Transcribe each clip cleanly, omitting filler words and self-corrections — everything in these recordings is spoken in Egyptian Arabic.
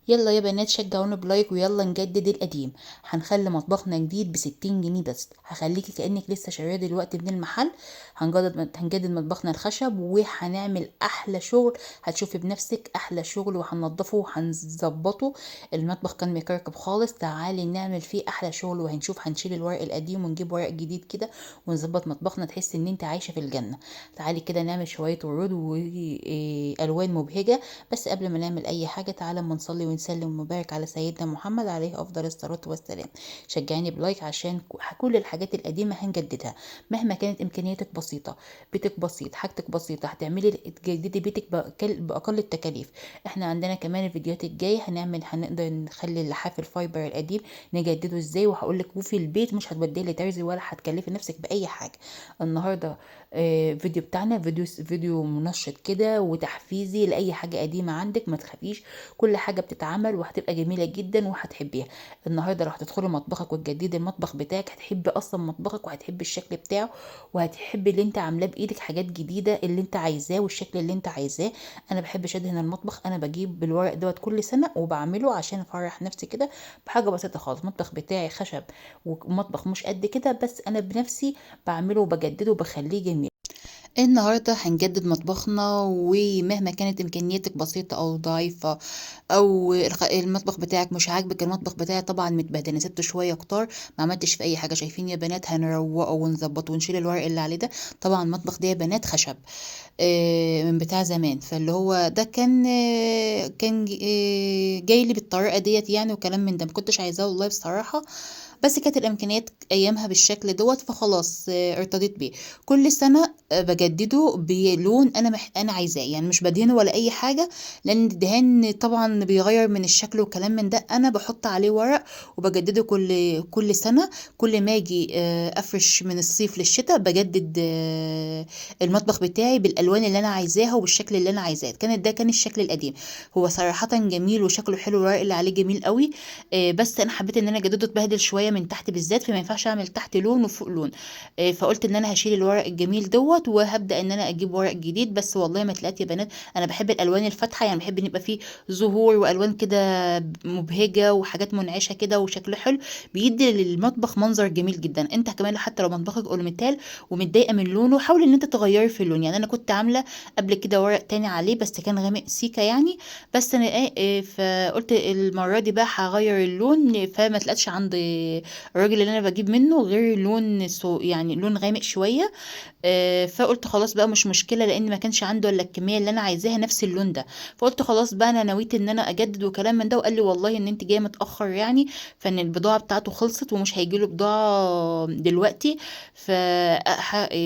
يلا يا بنات شجعونا ب like، ويلا نجدد القديم. هنخلي مطبخنا جديد ب60 جنيه بس، هخليكي كأنك لسه شاريه دلوقتي من المحل. هنجدد مطبخنا الخشب وهنعمل احلى شغل، هتشوفي بنفسك احلى شغل، وهننضفه وهنظبطه. المطبخ كان مكركب خالص، تعالي نعمل فيه احلى شغل. وهنشوف هنشيل الورق القديم ونجيب ورق جديد كده ونظبط مطبخنا، تحس ان انت عايشه في الجنة. تعالي كده نعمل شوية ورود والوان مبهجه. بس قبل ما نعمل اي حاجة تعالى اما نصلي ونسلم ونبارك على سيدنا محمد عليه افضل الصلاة والسلام. شجعيني ب like عشان كل الحاجات القديمة هنجددها مهما كانت امكانياتك بسيطة، بيتك بسيط، حاجتك بسيطة، هتعملي تجددي بيتك باقل التكاليف. احنا عندنا كمان الفيديوهات الجاية هنقدر نخلي اللحاف ال fiber القديم نجدده ازاي، وهقول لك وفي البيت مش هتوديه لترزي ولا هتكلفي نفسك باي حاجة. النهارده فيديو بتاعنا فيديو منشط كده وتحفيزي لاي حاجة قديمة عندك، ما تخافيش، كل حاجة بتتعمل وهتبقى جميلة جدا وهتحبيها. النهارده لو هتدخلي مطبخك وتجددي المطبخ بتاعك هتحبي اصلا مطبخك وهتحبي الشكل بتاعه وهتحبي اللي انت عاملاه بايدك، حاجات جديدة اللي انت عايزاه والشكل اللي انت عايزاه. انا بحب ادهن المطبخ، انا بجيب بالورق دوت كل سنة وبعمله عشان افرح نفسي كده بحاجة بسيطة خالص. المطبخ بتاعي خشب ومطبخ مش قد كده، بس انا بنفسي بعمله وبجدده وبخليه جميل. النهارده هنجدد مطبخنا، ومهما كانت امكانياتك بسيطة او ضعيفة او المطبخ بتاعك مش عاجبك. المطبخ بتاعي طبعا متبهدل، انا سبته شوية كتار ما عملتش في اي حاجة. شايفين يا بنات هنروقه ونظبطه ونشيل الورق اللي عليه ده. طبعا المطبخ ده يا بنات خشب من بتاع زمان، فاللي هو ده كان جاي لي بالطريقة ديت يعني وكلام من ده، ما كنتش عايزاه والله بصراحة، بس كانت الامكانيات ايامها بالشكل دوت، فخلاص ارتضيت بيه. كل سنة بجدده بلون انا عايزاه، يعني مش بدهنه ولا اي حاجة، لان الدهان طبعا بيغير من الشكل وكلام من ده. انا بحط عليه ورق وبجدده كل سنة. كل ما اجي افرش من الصيف للشتاء بجدد المطبخ بتاعي بالالوان اللي انا عايزاها وبالشكل اللي انا عايزاه. ده كان الشكل القديم، هو صراحة جميل وشكله حلو، الورق اللي عليه جميل قوي، بس انا حبيت ان انا اجدده، اتبهدل شوية من تحت بالذات، فما ينفعش اعمل تحت لون وفوق لون، فقلت ان انا هشيل الورق الجميل دوت وهبدا ان انا اجيب ورق جديد. بس والله ما طلعت يا بنات، انا بحب الالوان الفاتحة، يعني بحب ان يبقى فيه زهور والوان كده مبهجه وحاجات منعشه كده وشكله حلو، بيدي للمطبخ منظر جميل جدا. انت كمان حتى لو مطبخك اولميتال ومتضايقه من لونه، حاولي ان انت تغيري في اللون. يعني انا كنت عامله قبل كده ورق تاني عليه بس كان غامق سيكه يعني، بس انا فقلت المرة دي بقى هغير اللون، فما طلعتش عند الراجل اللي انا بجيب منه غير لون يعني لون غامق شوية، فقلت خلاص بقى مش مشكلة، لان ما كانش عنده الا الكمية اللي انا عايزاها نفس اللون ده. فقلت خلاص بقى انا نويت ان انا اجدد وكلام من ده، وقال لي والله ان انت جاية متاخر يعني، فان البضاعة بتاعته خلصت ومش هيجي له بضاعة دلوقتي،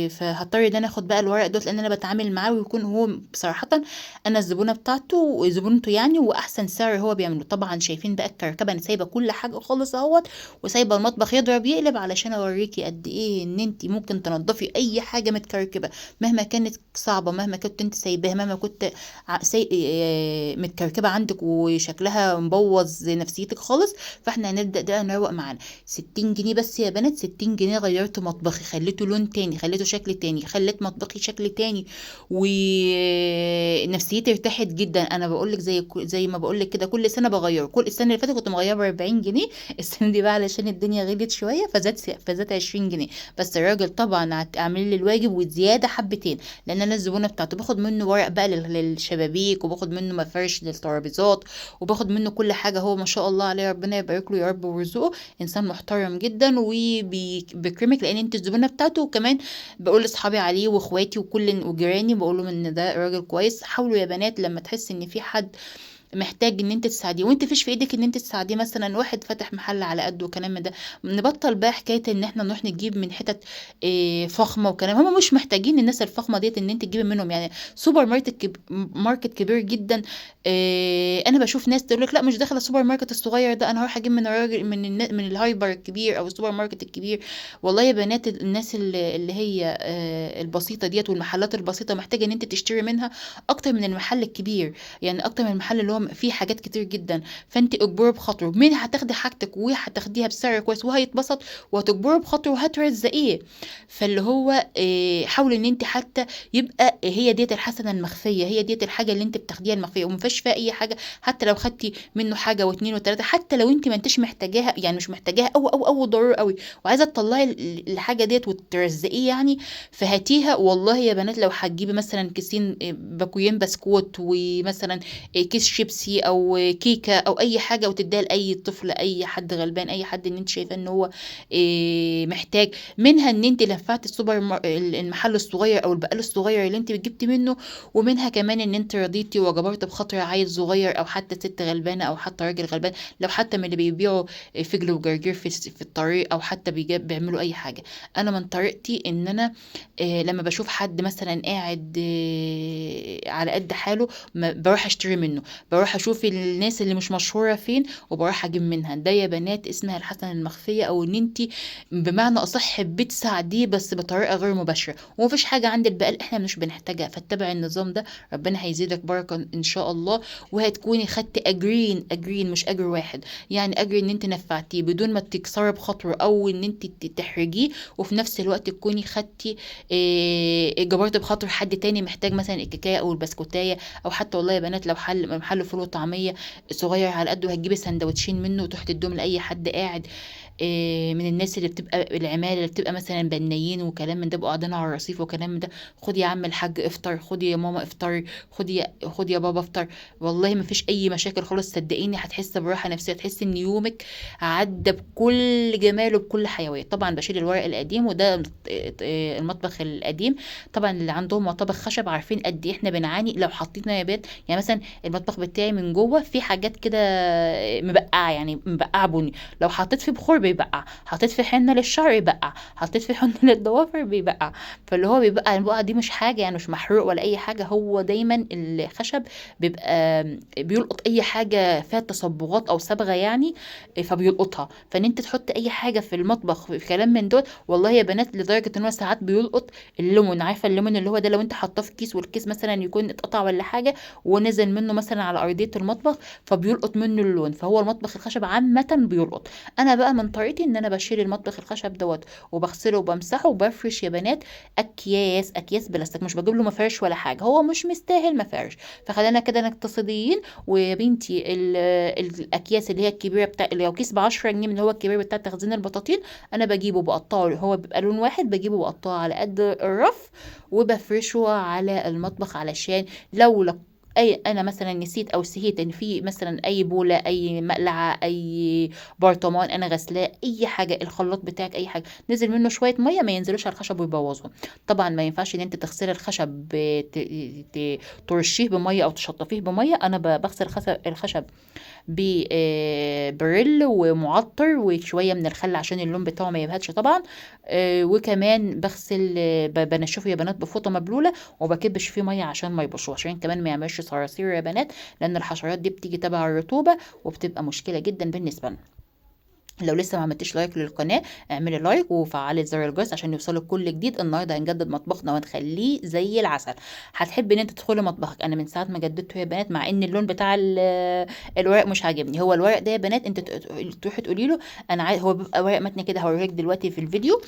فهضطر ان انا اخد بقى الورق دوت، لان انا بتعامل معاه ويكون هو بصراحة انا الزبونه بتاعته وزبونته يعني، واحسن سعر هو بيعمله. طبعا شايفين بقى الكركبه، انا سايبه كل حاجة خالص اهوت وسايبه المطبخ يضرب يقلب علشان اوريكي قد ايه ان انت ممكن تنضفي اي حاجة متكركبه مهما كانت صعبة، مهما كنت انت سايباها، مهما كنت متكركبه عندك وشكلها مبوظ نفسيتك خالص. فاحنا هنبدا ده نروق معانا. 60 جنيه بس يا بنات، 60 جنيه غيرت مطبخي، خليته لون تاني، خليته شكل تاني، خليت مطبخي شكل تاني، ونفسيتي ارتاحت جدا. انا بقول لك زي ما بقول لك كده، كل سنة بغيره. كل السنة اللي فاتت كنت مغيرة ب 40 جنيه، السنة دي بقى علشان الدنيا غليت شوية فزاد 20 جنيه. بس الراجل طبعا عامل لي الواجب وزيادة حبتين، لان انا الزبونه بتاعته باخد منه ورق بقى للشبابيك، وباخد منه مفارش للترابيزات، وباخد منه كل حاجة. هو ما شاء الله عليه، ربنا يبارك له يا رب ويرزقه، انسان محترم جدا وبيكرمك لان انت الزبونه بتاعته. وكمان بقول لاصحابي عليه واخواتي وكل وجيراني، بقول لهم ان ده راجل كويس. حاولوا يا بنات لما تحس ان في حد محتاج ان انت تساعديه وانت فيش في ايدك ان انت تساعديه، مثلا واحد فاتح محل على قده وكلام من ده، نبطل بقى حكاية ان احنا نروح نجيب من حتت فخمة وكلام. هم مش محتاجين الناس الفخمه ديت ان انت تجيبي منهم، يعني سوبر ماركت ماركت كبير جدا. انا بشوف ناس تقول لك لا مش داخله السوبر ماركت الصغير ده، انا هروح اجيب من الراجل من ال hyper الكبير او السوبر ماركت الكبير. والله يا بنات الناس اللي هي البسيطة ديت والمحلات البسيطة محتاجه ان انت تشتري منها اكتر من المحل الكبير، يعني اكتر من المحل اللي هو هو في حاجات كتير جدا. فانت اجبري بخاطره، مين هتاخدي حاجتك وهتاخديها بسعر كويس وهيتبسط، وهتجبري بخاطره وهترزقيه. فاللي هو حاولي ان انت حتى يبقى هي ديت الحسنة المخفيه، هي ديت الحاجة اللي انت بتاخديها المخفيه وما فيش فيها اي حاجة. حتى لو خدتي منه حاجة واتنين وتلاتة، حتى لو انت ما انتش محتاجاها، يعني مش محتاجاها او او او ضروري قوي وعايزه تطلعي الحاجة ديت وترزقيه يعني، فهاتيها. والله يا بنات لو هتجيبي مثلا كيسين، باكوين بسكوت، ومثلا كيس شيبسي او كيكة او اي حاجة، وتديها لاي طفل، اي حد غلبان، اي حد ان انت شايفاه ان هو محتاج منها، ان انت لفعتي السوبر المحل الصغير او البقال الصغير اللي انت جبتي منه، ومنها كمان ان انت رضيتي وجبرت بخاطر عيل صغير او حتى ست غلبانه او حتى راجل غلبان، لو حتى من اللي بيبيعوا فجل وجرجير في الطريق، او حتى بيعملوا اي حاجة. انا من طريقتي ان انا لما بشوف حد مثلا قاعد على قد حاله، بروح اشتري منه، بروح اشوف الناس اللي مش مشهورة فين وبروح اجيب منها. ده يا بنات اسمها الحسنة المخفيه، او ان انت بمعنى اصح بتساعديه بس بطريقة غير مباشرة. ومفيش حاجة عند البقال احنا مش بنحتاجها، فاتبعي النظام ده، ربنا هيزيدك بركة ان شاء الله، وهتكوني خدتي اجرين، اجرين مش اجر واحد، يعني اجر ان انت نفعتيه بدون ما تكسري بخاطره او ان انت تحرجيه، وفي نفس الوقت تكوني خدتي جبرت بخاطر حد تاني محتاج مثلا الكيكايه او البسكوتايه، او حتى والله يا بنات لو محل فول وطعميه صغير على قده، هتجيبي سندوتشين منه وتروحي تديهم لاي حد قاعد، من الناس اللي بتبقى العمالة اللي بتبقى مثلا بنايين وكلام من ده، بيبقوا قاعدين على الرصيف وكلام من ده، خد يا عم الحاج افطر، خد يا ماما افطري، خد يا بابا افطر. والله ما فيش اي مشاكل خالص، صدقيني هتحس براحة نفسية، تحس ان يومك عدى بكل جماله بكل حيوية. طبعا بشيل الورق القديم، وده المطبخ القديم، طبعا اللي عندهم مطابخ خشب عارفين قد ايه احنا بنعاني لو حطينا يا بنات. يعني مثلا المطبخ بتاعي من جوه في حاجات كده مبقعه، يعني مبقعه بني، لو حطيت فيه بخور بيبقع، حطيت فيه حنة للشعر يبقع، حطيت فيه حنة للضوافر بيبقع. فاللي هو بيبقع البقعة دي مش حاجة، يعني مش محروق ولا اي حاجة، هو دايما الخشب بيبقى بيلقط اي حاجة فيها تصبغات او صبغة يعني، فبيلقطها. فان انت تحط اي حاجة في المطبخ في كلام من دول، والله يا بنات لدرجة ان هو ساعات بيلقط الليمون، عارفه الليمون اللي هو ده لو انت حاطاه في كيس والكيس مثلا يكون اتقطع ولا حاجة ونزل منه مثلا على ارضية المطبخ، فبيلقط منه اللون. فهو المطبخ الخشب عامة بيلقط. انا بقى من طريقتي ان انا بشيل المطبخ الخشب دوت وبغسله وبمسحه وبفرش يا بنات اكياس بلاستيك، مش بجيب له مفارش ولا حاجة، هو مش مستاهل مفارش. فخلينا كده اقتصاديين. ويا بنتي الاكياس اللي هي الكبيرة بتاع، لو كيس ب10 جنيه من اللي هو الكبير بتاع تخزين البطاطين، انا بجيبه بقطعه، هو بيبقى لون واحد، بجيبه بقطعه على قد الرف وبفرشه على المطبخ، علشان لو اي انا مثلا نسيت او سهيت ان في مثلا اي بوله، اي مقلعه، اي برطمان انا غسلاه، اي حاجة، الخلاط بتاعك، اي حاجة نزل منه شوية مية، ما ينزلوش على الخشب ويبوظه. طبعا ما ينفعش ان انت تغسلي الخشب ترشيه بميه او تشطفيه بميه. انا بغسل الخشب ببريل ومعطر وشوية من الخل عشان اللون بتاعه ما يبهتش طبعا، وكمان بغسل، بنشفه يا بنات بفوطه مبلوله، وبكبش فيه مية عشان ما يبوظش، عشان كمان ما يعملش صراصير يا بنات، لان الحشرات دي بتيجي تبع الرطوبة وبتبقى مشكلة جدا بالنسبة لنا. لو لسه ما عملتيش like للقناة اعملي like وفعلي زر الجرس عشان يوصلك كل جديد. النهارده هنجدد مطبخنا ونخليه زي العسل. هتحبي ان انت تدخلي مطبخك. انا من ساعة ما جددته يا بنات، مع ان اللون بتاع الورق مش عاجبني، هو الورق ده يا بنات انت تروحي تقولي له انا عايز، هو بيبقى ورق متن كده، هوريك دلوقتي في الفيديو،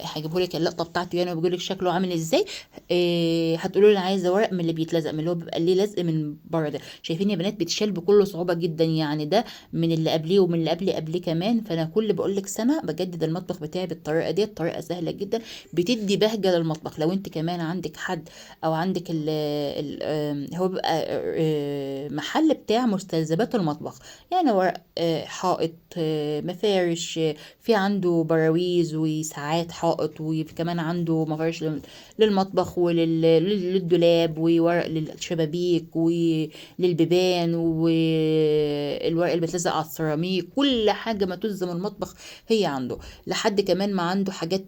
هجيبه لك اللقطة بتاعته يعني، وبيقول لك شكله عامل ازاي. هتقولوا له انا عايزه ورق من اللي بيتلزق، من اللي هو بيبقى ليه لزق من بره ده. شايفين يا بنات بيتشال بكل صعوبة جدا، يعني ده من اللي قبليه ومن اللي قبل قبليه كمان. فانا كل بقول لك سنة بجدد المطبخ بتاعي بالطريقة دي، طريقه سهلة جدا بتدي بهجة للمطبخ. لو انت كمان عندك حد او عندك ال ال هو بيبقى محل بتاع مستلزمات المطبخ، يعني ورق، حائط، مفارش، في عنده براويز وساعات حائط، وكمان عنده مفارش للمطبخ وللدولاب، وورق للشبابيك وللبيبان، والورق اللي بيتلزق على السيراميك، كل حاجة ما تستلزم المطبخ هي عنده، لحد كمان ما عنده حاجات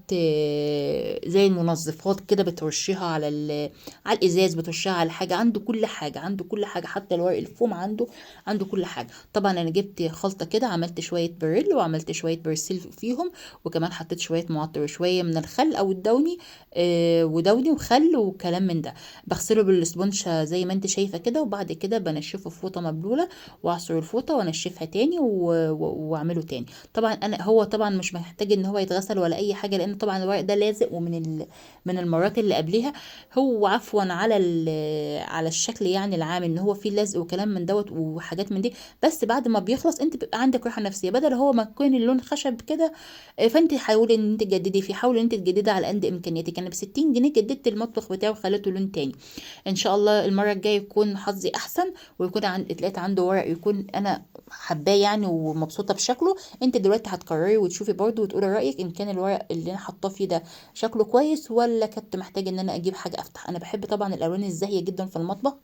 زي المنظفات كده بترشيها على على الازاز، بترشيها على حاجة، عنده كل حاجة، عنده كل حاجة، حتى الورق الفوم عنده كل حاجة. طبعا انا جبت خلطه كده، عملت شوية بريل وعملت شوية برسيل فيهم، وكمان حطيت شوية معطر وشوية من الخل او الدوني، ودوني وخل وكلام من ده. بغسله بالاسبونشة زي ما انت شايفه كده، وبعد كده بنشفه في فوطه مبلوله، واعصر الفوطه وانشفها تاني واعمله تاني. طبعا انا هو طبعا مش محتاج ان هو يتغسل ولا اي حاجة، لان طبعا الورق ده لازق ومن من المرات اللي قبلها، هو عفوا على على الشكل يعني العام ان هو فيه لزق وكلام من دوت وحاجات من دي، بس بعد ما بيخلص انت بيبقى عندك راحة نفسية، بدل هو ما يكون اللون خشب كده، فانت حاولي ان انت تجددي فيه، حاولي ان انت تجددي على قد امكانياتك. انا ب 60 جنيه جددت المطبخ بتاعي وخليته لون تاني. ان شاء الله المرة الجاية يكون حظي احسن، ويكون اتلقيت عنده ورق يكون انا حباه يعني ومبسوطة بشكله. انت دلوقتي هتقرري وتشوفي برده وتقولي رايك ان كان الورق اللي انا حاطاه فيه ده شكله كويس، ولا كنت محتاجه ان انا اجيب حاجة افتح. انا بحب طبعا الالوان الزاهيه جدا في المطبخ،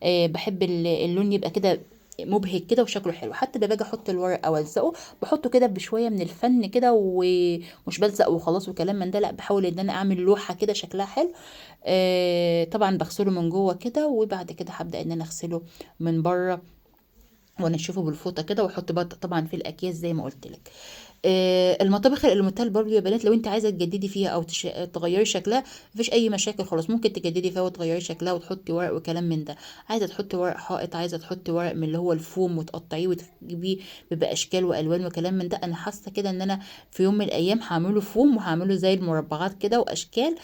بحب اللون يبقى كده مبهج كده وشكله حلو. حتى لما باجي احط الورق او الزقه بحطه كده بشوية من الفن كده، ومش بلزق وخلاص وكلام من ده، لا بحاول ان انا اعمل لوحة كده شكلها حلو. طبعا بغسله من جوه كده، وبعد كده هبدا ان انا اغسله من بره وانشفه بالفوطه كده، واحط بقى طبعا في الاكياس زي ما قلت لك. المطابخ الالوميتال برضو يا بنات لو انت عايزه تجددي فيها او تغيري شكلها مفيش اي مشاكل خالص، ممكن تجددي فيها وتغيري شكلها وتحطي ورق وكلام من ده. عايزه تحطي ورق حائط، عايزه تحطي ورق من اللي هو الفوم وتقطعيه وتجيبيه بيبقى اشكال والوان وكلام من ده. انا حاسه كده ان انا في يوم من الايام هعمله فوم وهعمله زي المربعات كده واشكال،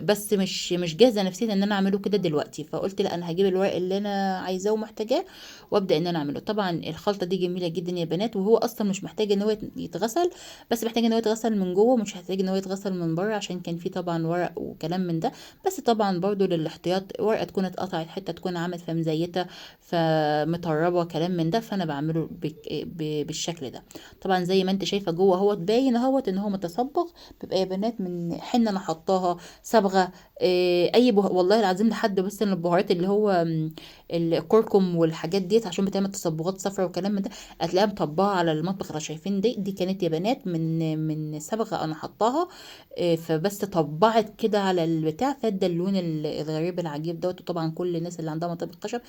بس مش جاهزة نفسيا ان انا اعمله كده دلوقتي، فقلت لا انا هجيب الورق اللي انا عايزاه ومحتاجاه وابدا ان انا اعمله. طبعا الخلطة دي جميلة جدا يا بنات، وهو اصلا مش محتاج ان هو يتغسل، بس محتاج ان هو يتغسل من جوه، مش محتاج ان هو يتغسل من بره عشان كان فيه طبعا ورق وكلام من ده، بس طبعا برضو للاحتياط ورقة تكون اتقطعت، حتة تكون عملت فمزيته فمطربه كلام من ده، فانا بعمله بالشكل ده. طبعا زي ما انت شايفه جوه اهوت باين اهوت ان هو متصبغ، بيبقى يا بنات من حنة انا حطاها صبغة، اي والله العظيم لحد بس ان البهارات اللي هو الكركم والحاجات ديت عشان بتعمل تصبغات صفرا وكلام من ده، هتلاقيها مطبقه على المطبخ. لو شايفين دي كانت يا بنات من صبغة انا حطاها، فبس طبعت كده على البتاع، فادى اللون الغريب العجيب دوت. وطبعا كل الناس اللي عندها مطابخ خشب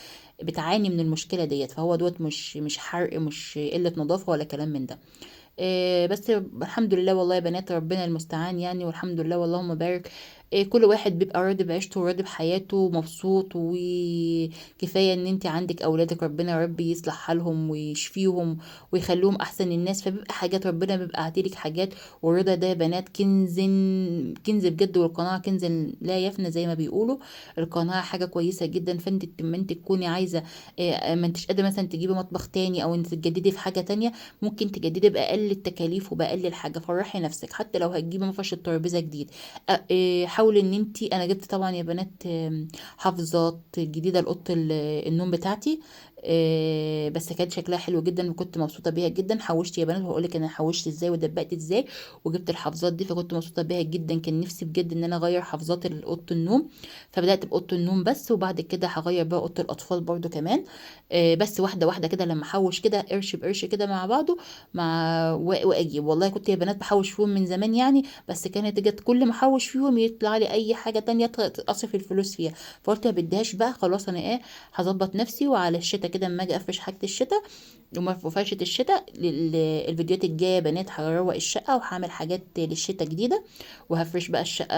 بتعاني من المشكلة ديت، فهو دوت مش حرق، مش قلة نظافة ولا كلام من ده. بس الحمد لله والله يا بنات، ربنا المستعان يعني، والحمد لله واللهم بارك. كل واحد بيبقى راضي بعيشته وراضي بحياته ومبسوط، وكفاية ان انت عندك اولادك ربنا يا رب يصلح حالهم ويشفيهم ويخليهم احسن الناس، فبيبقى حاجات ربنا بيبقى عاطيلك حاجات. والرضا ده يا بنات كنز، كنز بجد، والقناعة كنز لا يفنى زي ما بيقولوا. القناعة حاجة كويسة جدا. فانت لما انت تكوني عايزه، ما انتش قادرة مثلا تجيبي مطبخ تاني او انت تجددي في حاجة تانية، ممكن تجددي باقل التكاليف وباقل الحاجة. فرحي نفسك حتى لو هتجيبي مفرش الترابيزة جديد. حاولي ان انتي، انا جبت طبعا يا بنات، حافظات جديدة لاوضه النوم بتاعتي، بس كان شكلها حلو جدا وكنت مبسوطة بيها جدا. حوشت يا بنات، وهقول لك انا حوشت ازاي ودبقت ازاي وجبت الحافظات دي، فكنت مبسوطة بيها جدا. كان نفسي بجد ان انا اغير حافظات اوضة النوم، فبدات باوضه النوم بس، وبعد كده هغير بقى اوضة الاطفال برضو كمان، بس واحدة واحدة كده، لما احوش كده قرش بقرش كده مع بعضه مع واجيب. والله كنت يا بنات بحوش فيهم من زمان يعني، بس كانت جت كل ما احوش فيهم يطلع لي اي حاجة تانية اصرف الفلوس فيها، فقلت ما بديهاش بقى خلاص، انا هظبط نفسي. وعلى الشتا كده اما اجي افرش حاجة الشتا وفرشه الشتا الفيديوهات الجاية يا بنات هروق الشقة وهعمل حاجات للشتا جديدة، وهفرش بقى الشقة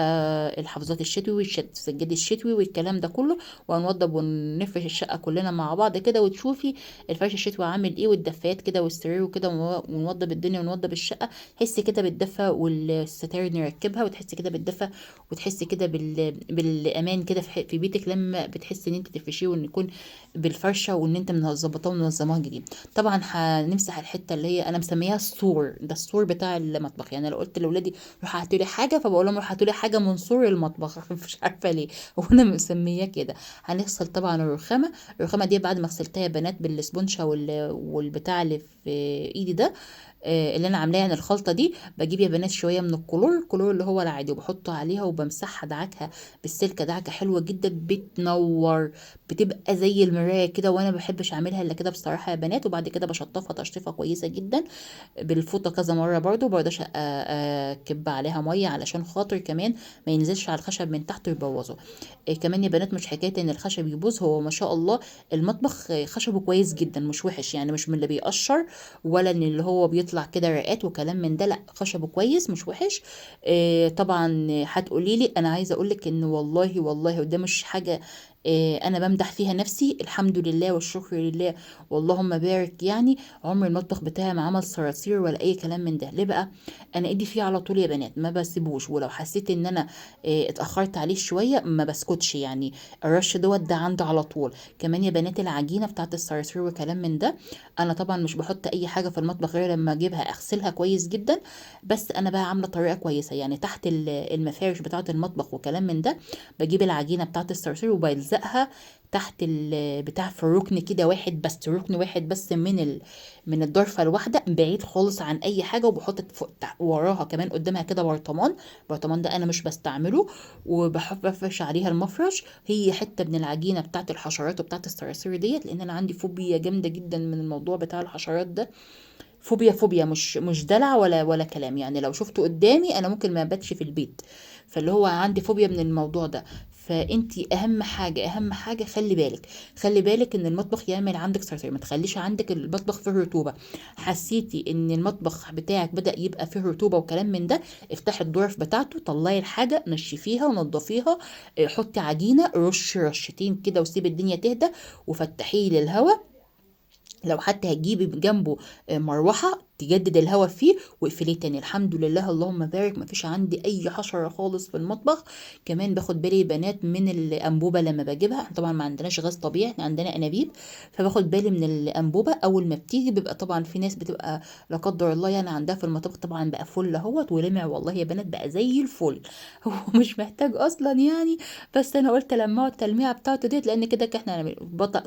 الحافظات الشتوي والسجاد الشتوي والكلام ده كله، وهنوضب ونفرش الشقة كلنا مع بعض كده، وتشوفي الفرش الشتوي عامل ايه والدفايات كده والسرير وكده، ونوضب الدنيا ونوضب الشقة. تحسي كده بالدفا والستاير نركبها، وتحسي كده بالدفا وتحسي كده بالامان كده في بيتك لما بتحسي ان انت تفرشيه وان يكون بالفرشه وان انت منظبطاه ومنظماه جديد. طبعا هنمسح الحتة اللي هي انا مسميها السور، ده السور بتاع المطبخ. يعني لو قلت لاولادي روحوا هاتوا لي حاجة، فبقول لهم روحوا هاتوا لي حاجة من سور المطبخ مش عارفه ليه وانا مسمياه كده. هنغسل طبعا الرخامه، الرخامه دي بعد ما غسلتها يا بنات بالاسبونشه والبتاع اللي في ايدي ده، اللي انا عاملاه يعني الخلطة دي، بجيب يا بنات شوية من الكلور، الكلور اللي هو العادي، وبحطه عليها وبمسحها دعكها بالسلكه، دعكه حلوة جدا بتنور، بتبقى زي المراية كده. وانا بحب بحبش اعملها الا كده بصراحة يا بنات. وبعد كده بشطفها تشطيفه كويسة جدا بالفوطه كذا مرة برده، برضاش اكب عليها مية علشان خاطر كمان ما ينزلش على الخشب من تحت ويبوظه. كمان يا بنات مش حكاية ان الخشب يبوظ، هو ما شاء الله المطبخ خشبه كويس جدا، مش وحش يعني، مش من اللي بيقشر ولا ان اللي هو بيطلع كده رقات وكلام من ده، لا خشبه كويس مش وحش. طبعا هتقولي لي، انا عايزه اقول لك ان والله والله وده مش حاجة انا بمدح فيها نفسي، الحمد لله والشكر لله واللهم بارك، يعني عمر المطبخ بتاعي ما عمل صراصير ولا اي كلام من ده. ليه بقى؟ انا ايدي فيه على طول يا بنات، ما بسيبوش، ولو حسيت ان انا اتاخرت عليه شوية ما بسكتش، يعني الرش دوت ده عندي على طول. كمان يا بنات العجينة بتاعت الصراصير وكلام من ده، انا طبعا مش بحط اي حاجة في المطبخ غير لما اجيبها اغسلها كويس جدا، بس انا بقى عامله طريقه كويسة، يعني تحت المفارش بتاعت المطبخ وكلام من ده بجيب العجينة بتاعت الصراصير وبلزقها تحت بتاع في الركن كده، واحد بس، ركن واحد بس من الضرفه الواحدة، بعيد خالص عن اي حاجة، وبحط فوق وراها كمان قدامها كده برطمان، البرطمان ده انا مش بستعمله، وبفرش عليها المفرش، هي حتة من العجينة بتاعت الحشرات وبتاعت الصراصير ديت، لان انا عندي فوبيا جامدة جدا من الموضوع بتاع الحشرات ده، فوبيا فوبيا، مش دلع ولا كلام، يعني لو شفته قدامي انا ممكن ما باتش في البيت، فاللي هو عندي فوبيا من الموضوع ده. فانتي اهم حاجة، اهم حاجة خلي بالك، خلي بالك ان المطبخ يعمل عندك صراصير، ما تخليش عندك المطبخ فيه رطوبة. حسيتي ان المطبخ بتاعك بدا يبقى فيه رطوبة وكلام من ده، افتحي الظرف بتاعته، طلعي الحاجة، نشفيها ونضفيها، حطي عجينه، رش رشتين كده وسيبي الدنيا تهدى، وفتحيه للهواء. لو حتى هتجيبي جنبه مروحة تجدد الهواء فيه، واقفليه تاني. الحمد لله اللهم بارك، مفيش عندي اي حشرة خالص في المطبخ. كمان باخد بالي يا بنات من الانبوبة لما بجيبها، احنا طبعا ما عندناش غاز طبيعي، احنا عندنا انابيب، فباخد بالي من الانبوبة اول ما بتيجي. بيبقى طبعا في ناس بتبقى لا قدر الله يعني عندها في المطبخ طبعا بقى فل اهوت ولمع، والله يا بنات بقى زي الفل، هو مش محتاج اصلا يعني، بس انا قلت لما التلميعه بتاعته ديت، لان كده احنا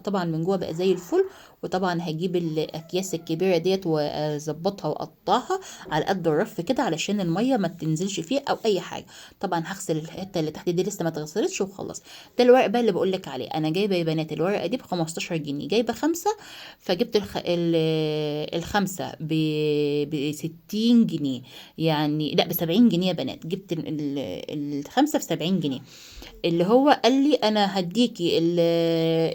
طبعا من جوه بقى زي الفل. وطبعا هجيب الاكياس الكبيرة ديت واظبطها واقطعها على قد الرف كده علشان المية ما تنزلش فيه او اي حاجة. طبعا هغسل الحتة اللي تحت دي لسه ما اتغسلتش وخلاص. ده الورق بقى اللي بقول لك عليه، انا جايبه يا بنات الورقة دي ب 15 جنيه، جايبه 5، فجبت الخمسة ب 60 جنيه، يعني لا ب 70 جنيه يا بنات، جبت الخمسة ب 70 جنيه. اللي هو قال لي انا هديكي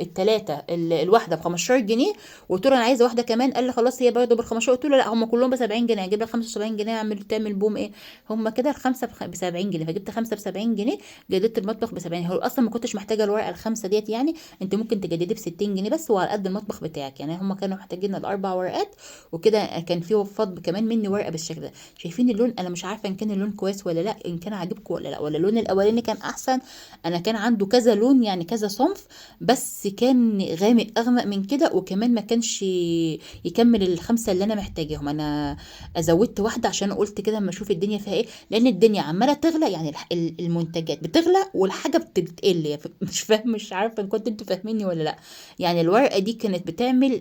التلاتة، الواحدة ب 15 جنيه، وقلت له انا عايزه واحدة كمان، قال لي خلاص هي برضه بال 15، قلت له لا هم كلهم ب 70 جنيه، هجيب لك 75 جنيه اعمل تعمل بوم ايه، هم كده الخمسة ب 70 جنيه، فجبت 5 ب 70 جنيه، جددت المطبخ ب 70. هو اصلا ما كنتش محتاجه الورقة الخمسة ديت، يعني انت ممكن تجددي ب 60 جنيه بس وعلى قد المطبخ بتاعك، يعني هم كانوا محتاجين الاربع ورقات وكده، كان في وفض كمان مني ورقة بالشكل ده. شايفين اللون؟ انا مش عارفه ان كان اللون كويس ولا لا، ان كان عاجبكم ولا لا، ولا اللون الاولاني كان احسن. انا كان عنده كذا لون يعني كذا صنف، بس كان غامق اغمق من كده، وكمان ما كانش يكمل الخمسة اللي انا محتاجاهم. انا ازودت واحدة عشان قلت كده اما اشوف الدنيا فيها ايه، لان الدنيا عماله تغلى، يعني المنتجات بتغلى والحاجة بتقل، مش فاهم، مش عارفه ان كنت انتوا فاهميني ولا لا. يعني الورقة دي كانت بتعمل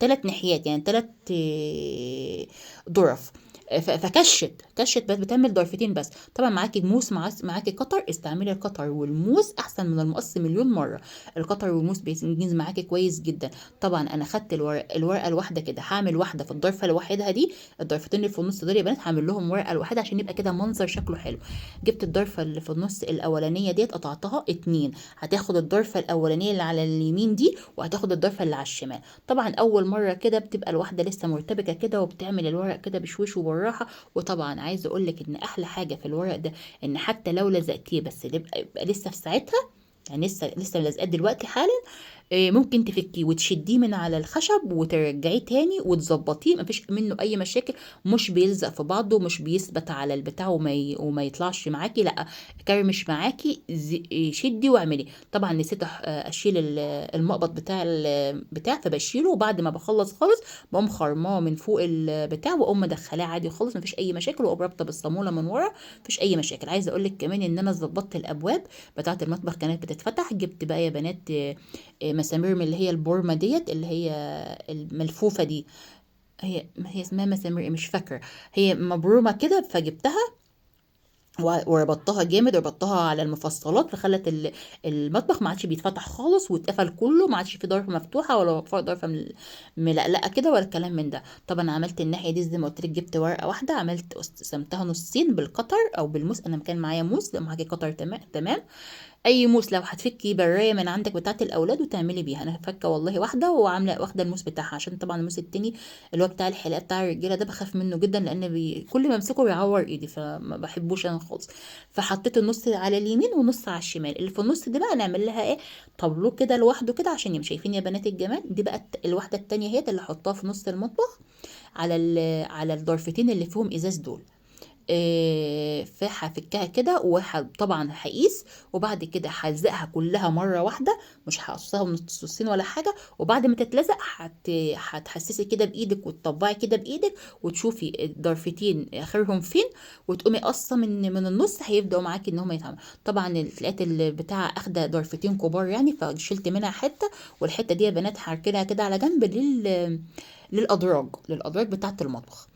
3 ناحيات، يعني 3، ظرف، فكشت، كشت بس بتعمل ضرفتين بس. طبعا معاكي موس، معاكي قطر، استعملي القطر والموس احسن من المقص مليون مرة، القطر والموس بينجز معاكي كويس جدا. طبعا انا خدت الورقة الواحدة كده، هعمل واحدة في الضرفه لوحدها دي، الضرفتين اللي في النص دول يا بنات هعمل لهم ورقة لوحدها عشان يبقى كده منظر شكله حلو. جبت الضرفه اللي في النص الاولانية ديت قطعتها 2، هتاخد الضرفه الاولانية اللي على اليمين دي وهتاخد الضرفه اللي على الشمال. طبعا اول مرة كده بتبقى الواحدة لسه مرتبكه كده وبتعمل الورق كده بشويش وبالراحه. وطبعا عايزه اقول لك ان احلى حاجة في الورق ده ان حتى لو لزقتيه بس يبقى لسه في ساعتها، يعني لسه لازقاه دلوقتي حالا، ممكن تفكيه وتشديه من على الخشب وترجعيه تاني وتظبطيه، مفيش منه اي مشاكل، مش بيلزق في بعضه، مش بيثبت على البتاع وما يطلعش معاكي، لا كرمش معاكي، شدي واعملي. طبعا نسيت اشيل المقبض بتاع البتاع، فبشيله، وبعد ما بخلص خالص بقوم خرماه من فوق البتاع واقوم مدخلاه عادي خالص، مفيش اي مشاكل، واقوم رابطه بالصاموله من ورا، مفيش اي مشاكل. عايزه اقول لك كمان ان انا ظبطت الابواب بتاعه المطبخ كانت بتتفتح، جبت بقى يا بنات، مسامير من اللي هي البورمه ديت اللي هي الملفوفه دي، هي اسمها مسامير مش فاكره، هي مبرومه كده، فجبتها وربطتها جامد، ربطتها على المفصلات، فخلت المطبخ ما عادش بيتفتح خالص واتقفل كله، ما عادش في ضرفه مفتوحة ولا ضرفه ملقلقه كده ولا الكلام من ده. طبعا عملت الناحية دي زي ما قلت لك، جبت ورقة واحدة عملت قسمتها نصين بالقطر او بالموس، انا كان معايا موس، لو معاكي قطر تمام، اي موس لو هتفكي برايه من عندك بتاعه الاولاد وتعملي بيها. انا فكه والله واحدة وعامله واخده الموس بتاعها، عشان طبعا الموس التاني اللي هو بتاع الحلاقة بتاع الرجالة ده بخاف منه جدا، لان كل ما امسكه بيعور ايدي، فما بحبوش انا خالص. فحطيت النص على اليمين ونص على الشمال، اللي في النص دي بقى نعمل لها ايه، طابلو كده لوحده كده عشان يمشي. شايفين يا بنات الجمال؟ دي بقى الواحدة التانية اهي اللي حطاها في نص المطبخ على على الضرفتين اللي فيهم ازاز دول. فهفكها كده، وطبعا هقيس، وبعد كده هلزقها كلها مرة واحدة، مش هقصها من نصين ولا حاجة. وبعد ما تتلزق هتحسسي كده بايدك وتطبعي كده بايدك وتشوفي الضرفتين اخرهم فين، وتقومي قصة من النص، هيبداوا معاكي ان هم يتعملوا. طبعا لقيت البتاعه اخده ضرفتين كبار يعني، فشلت منها حتة، والحتة دي يا بنات هركنها كده على جنب للادراج بتاعه المطبخ.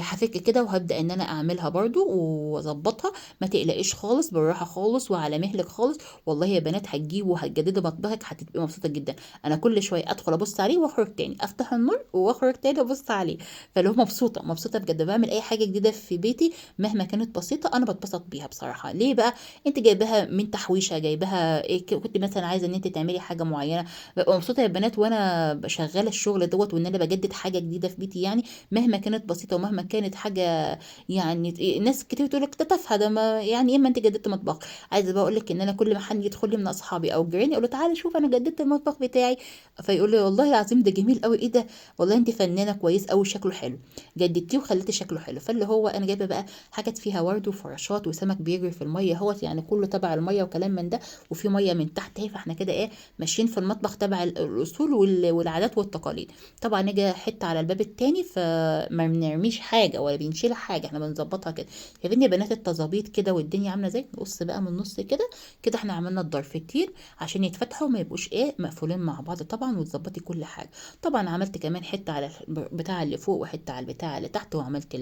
هفك كده وهبدأ ان انا اعملها برضو واظبطها. ما تقلقيش خالص، بالراحة خالص وعلى مهلك خالص. والله يا بنات هتجيبوا وهتجددوا مطبخك، هتبقي مبسوطة جدا. انا كل شوية ادخل ابص عليه واخرج تاني، افتح النور واخرج تاني ابص عليه، فاللي هو مبسوطة مبسوطة بجد. بعمل اي حاجة جديدة في بيتي مهما كانت بسيطة انا بتبسط بيها بصراحة. ليه بقى؟ انت جايباها من تحويشه، جايباها إيه، كنت مثلا عايزه ان انت تعملي حاجة معينة. ببقى مبسوطة يا بنات وانا شغالة الشغل دوت، وان انا بجدد حاجة جديدة في بيتي، يعني مهما كانت بسيطة ومهما كانت حاجة، يعني ناس كتير تقول لك ده تافهة، ده ما يعني ايه ما انت جددت مطبخ. عايزه بقى اقول لك ان انا كل ما حد يدخل لي من اصحابي او جيراني اقول له تعالى شوف انا جددت المطبخ بتاعي، فيقول لي والله العظيم ده جميل قوي، ايه ده والله انت فنانة كويس قوي، شكله حلو، جددتيه وخليتي شكله حلو. فاللي هو انا جايبه بقى حاجات فيها ورد وفراشات وسمك بيجري في المية اهوت، يعني كله تبع المية وكلام من ده، وفي مية من تحت اهي، فاحنا كده ايه ماشيين في المطبخ تبع الاصول والعادات والتقاليد. طبعا نيجي حتة على الباب التاني، فما بنرميش حاجة ولا بنشيل حاجة، احنا بنظبطها كده. شايفين يا بنات التظابيط كده والدنيا عامله ازاي؟ نقص بقى من النص كده كده، احنا عملنا الضرفتين عشان يتفتحوا ما يبقوش ايه مقفولين مع بعض طبعا، وتظبطي كل حاجة. طبعا عملت كمان حتة على بتاع اللي فوق وحتة على البتاع اللي تحت، وعملت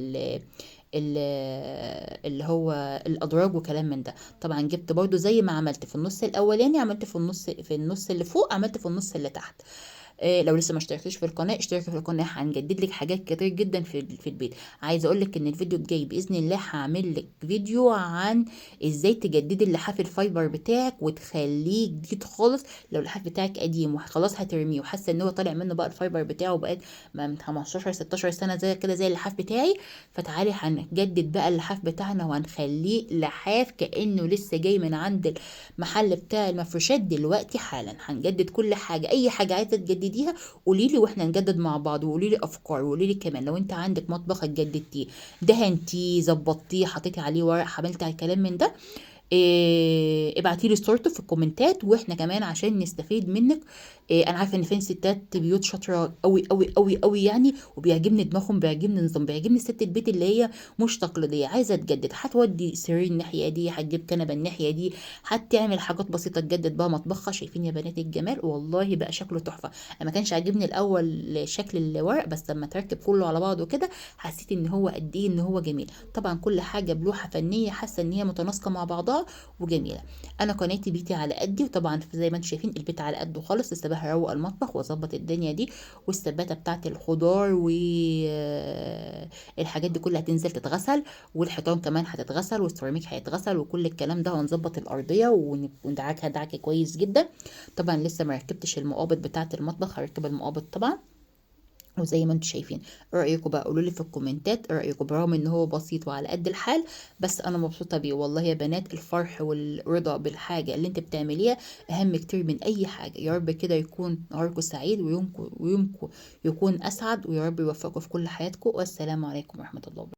اللي هو الادراج وكلام من ده. طبعا جبت برضو زي ما عملت في النص الاولاني، عملت في النص اللي فوق، عملت في النص اللي تحت. لو لسه ما اشتركتيش في القناة اشتركي في القناة، هنجدد لك حاجات كتير جدا في البيت. عايزه اقول لك ان الفيديو الجاي باذن الله هعمل لك فيديو عن ازاي تجددي اللحاف الفايبر بتاعك وتخليه جديد خالص. لو اللحاف بتاعك قديم وخلاص هترميه وحاسه ان هو طالع منه بقى الفايبر بتاعه بقى من 15 16 سنة زي كده زي اللحاف بتاعي، فتعالي هنجدد بقى اللحاف بتاعنا وهنخليه لحاف كانه لسه جاي من عند المحل بتاع المفروشات دلوقتي حالا. هنجدد كل حاجة، اي حاجة عايزه تجدديها قولي لي واحنا نجدد مع بعض، وقولي لي افكار، وقولي لي كمان لو انت عندك مطبخ اتجددتيه، دهنتيه، ظبطتيه، حطيتي عليه ورق، عملتي على الكلام من ده، ابعتي لي صورته في الكومنتات، واحنا كمان عشان نستفيد منك. انا عارفه ان في ستات بيوت شاطرة قوي قوي قوي قوي يعني، وبيعجبني دماغهم، بيعجبني نظام، بيعجبني ست البيت اللي هي مش تقليدية، عايزه تجدد، هتودي سرير الناحية دي، هتجيب كنبة الناحية دي، هتعمل حاجات بسيطة تجدد بها مطبخها. شايفين يا بنات الجمال؟ والله بقى شكله تحفة. انا ما كانش عاجبني الاول شكل الورق، بس لما تركب كله على بعضه كده حسيت ان هو قد ايه ان هو جميل. طبعا كل حاجة بلوحه فنية، حاسه ان هي متناسقه مع بعضها وجميلة. انا قناتي بيتي على قدي، وطبعا زي ما انتم شايفين البيت على قده خالص، لسه بقى هروق المطبخ واظبط الدنيا دي، والسباته بتاعه الخضار والحاجات دي كلها هتنزل تتغسل، والحيطان كمان هتتغسل، والسيراميك هيتغسل، وكل الكلام ده، وهنظبط الارضية وندعكها دعكه كويس جدا. طبعا لسه ما ركبتش المقابض بتاعه المطبخ، هركب المقابض طبعا. وزي ما انتم شايفين، رايكم بقى قولوا لي في الكومنتات رايكم، برغم ان هو بسيط وعلى قد الحال بس انا مبسوطة بيه والله يا بنات. الفرح والرضا بالحاجة اللي انت بتعمليها اهم كتير من اي حاجة. يا رب كده يكون نهاركم سعيد ويومكم يكون اسعد، ويا رب يوفقكم في كل حياتكم. والسلام عليكم ورحمة الله وبركاته.